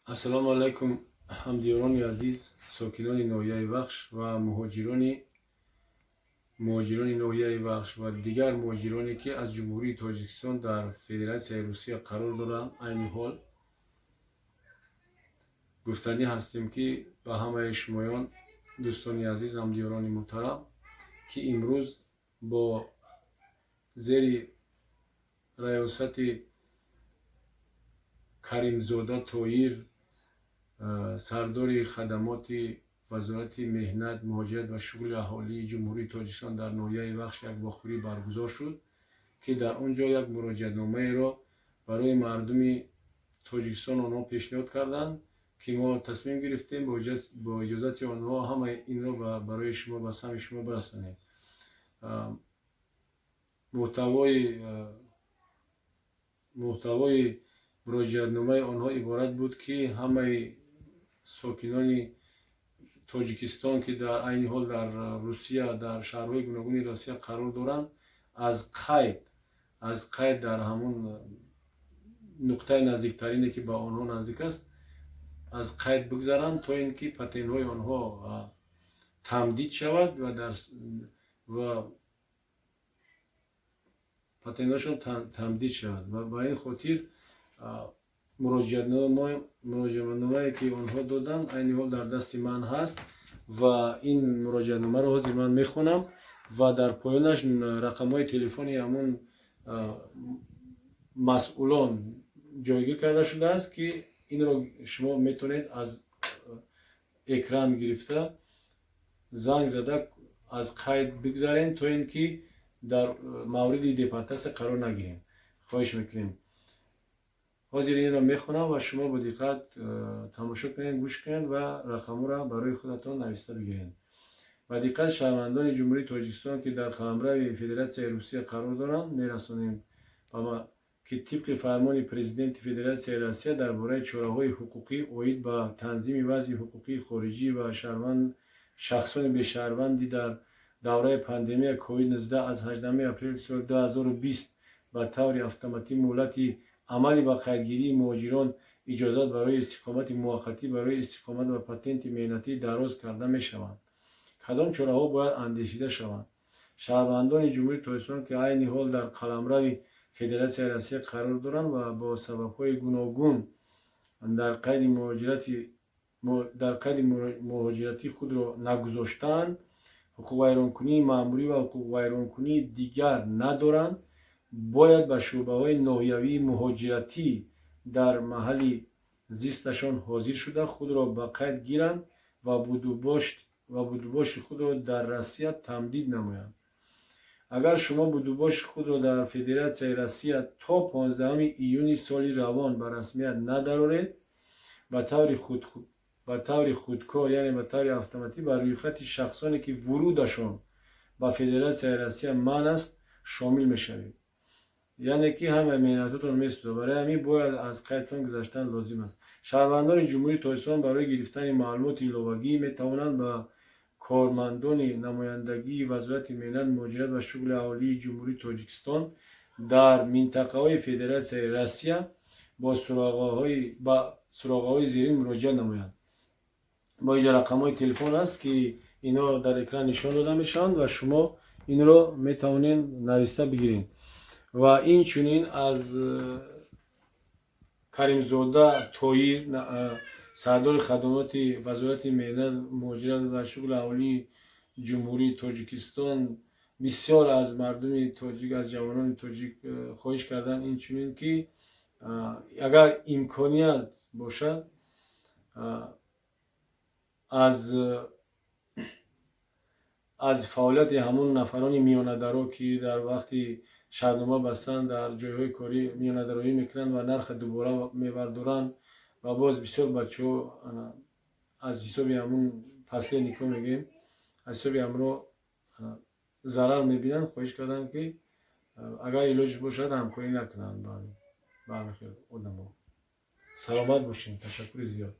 Ассалому алайкум, ҳамдиёрони азиз, сокинони ноҳияи Вахш ва муҳоҷирони ноҳияи Вахш ва дигар муҳоҷироне, ки аз Ҷумҳурии Тоҷикистон дар Федератсияи Русия қарор доранд. Айни ҳол гуфтанӣ ҳастем, ки ба ҳамаи шумоён, дӯстони азиз, ҳамдиёрони муҳтарам, ки имрӯз бо зери раёсати Каримзода Тоир, сардори хадамоти Вазорати меҳнат, муҳоҷират ва шуғли аҳолии Ҷумҳурии Тоҷикистон, дар ноҳияи Вахш як вохӯрӣ баргузор шуд, ки дар он ҷо як муроҷиатномаеро барои мардуми Тоҷикистон онҳо пешниҳод карданд, ки мо тасмим гирифтем бо иҷозати онҳо ҳамаи инро барои шумо, ба самъи шумо бирасонем. Муҳтавои муроҷиатномаи онҳо иборат буд, ки ҳамаи сокинони Тоҷикистон, ки дар айни ҳол дар Русия, дар шаҳрҳои гуногуни Россия қарор доранд, аз қайд дар ҳамон нуқтаи наздиктарине, ки ба онҳо наздик аст, аз қайд бигзаранд, то ин ки патентҳои онҳо тамдид шавад ва патентҳошон тамдид шавад. Ва ба ин хотир муроҷиатномае, ки онҳо доданд, айни ҳол дар дасти ман ҳаст ва ин муроҷиатномаро ҳозир ман мехонам ва дар поёнаш рақамҳои телефони ҳамон масъулон ҷойгир карда шудааст, ки инро шумо метавонед аз экран гирифта, занг зада, аз қайд бигзарем, то ин ки дар мавриди депортатсия қарор нагирем. Хоҳиш мекунем, ҳозир инро мехонам ва шумо бо диққат тамошо кунед, гӯш кунед ва рақамҳоро барои худатон нависта бигиред. Ба диққат шаҳрвандони Ҷумҳурии Тоҷикистон, ки дар қаламрави Федератсияи Русия қарор доранд, мерасонем, ки тибқи фармони Президенти Федератсияи Россия дар бораи чораҳои ҳуқуқӣ оид ба танзими вазъи ҳуқуқии хориҷӣ ва шахсони бешаҳрвандӣ дар давраи пандемия COVID-19 аз 18 апрели соли 2020 ба таври автоматӣ муҳлати амали ба қайдгирии муҳоҷирон, иҷозат барои истиқомати муваққатӣ, барои истиқомат ва патенти меҳнатӣ дароз карда мешаванд. Кадом чораҳо бояд андешида шаванд? Шаҳрвандони Ҷумҳурии Тоҷикистон, ки айни ҳол дар қаламрави Федератсияи Россия қарор доранд ва бо сабабҳои гуногун дар қайди муҳоҷиратӣ худро нагузоштаанд, ҳуқуқвайронкунии маъмурӣ ва ҳуқуқвайронкунии дигар надоранд, бояд ба шӯъбаҳои ноҳиявии муҳоҷиратӣ дар маҳалли зисташон ҳозир шуда, худро ба қайд гиранд ва будубоши худро дар Россия тамдид намоянд. Агар шумо будубоши худро дар Федератсияи Россия то 15 июни соли равон ба расмият надароред, ба таври худкор, яъне ба таври автоматӣ, ба рӯйхати шахсоне, ки вурудашон ба Федератсияи Россия манъ аст, шомил мешавед, яъне ки ҳамаи меҳнатотон месӯзад. Барои ҳамин бояд аз қайдтон гузаштан лозим аст. Шаҳрвандони Ҷумҳурии Тоҷикистон барои гирифтани маълумоти иловагӣ метавонанд ба кормандони намояндагии Вазорати меҳнат, муҳоҷират ва шуғли аҳолии Ҷумҳурии Тоҷикистон дар минтақаҳои Федератсияи Россия ба суроғаҳои зерин муроҷиат намоянд. Бо инҷа рақамҳои телефон аст, ки инҳо дар экран нишон дода мешаванд ва шумо инро метавонед нависта бигиред. Ва инчунин аз Каримзода Тоир, сардори хадамоти Вазорати меҳнат, муҳоҷират ва шуғли аҳолии Ҷумҳурии Тоҷикистон, бисёр аз мардуми тоҷик, аз ҷавонони тоҷик хоҳиш карданд инчунин, ки агар имконият бошад, аз фаъолияти ҳамон нафарони миёнадаро, ки дар вақти шартнома бастан дар ҷойҳои корӣ миёнадароӣ мекунанд ва нарха дубора мебардоранд ва боз бисёр бачаҳо аз ҳисоби ҳамун посредникҳо мегӯем, аз ҳисоби ҳамро зарар мебинанд, хоҳиш карданд, ки агар илоҷ бошад, ҳамкорӣ накунанд ба ҳамин хел одамо. Саломат бошем, ташаккури зиёд.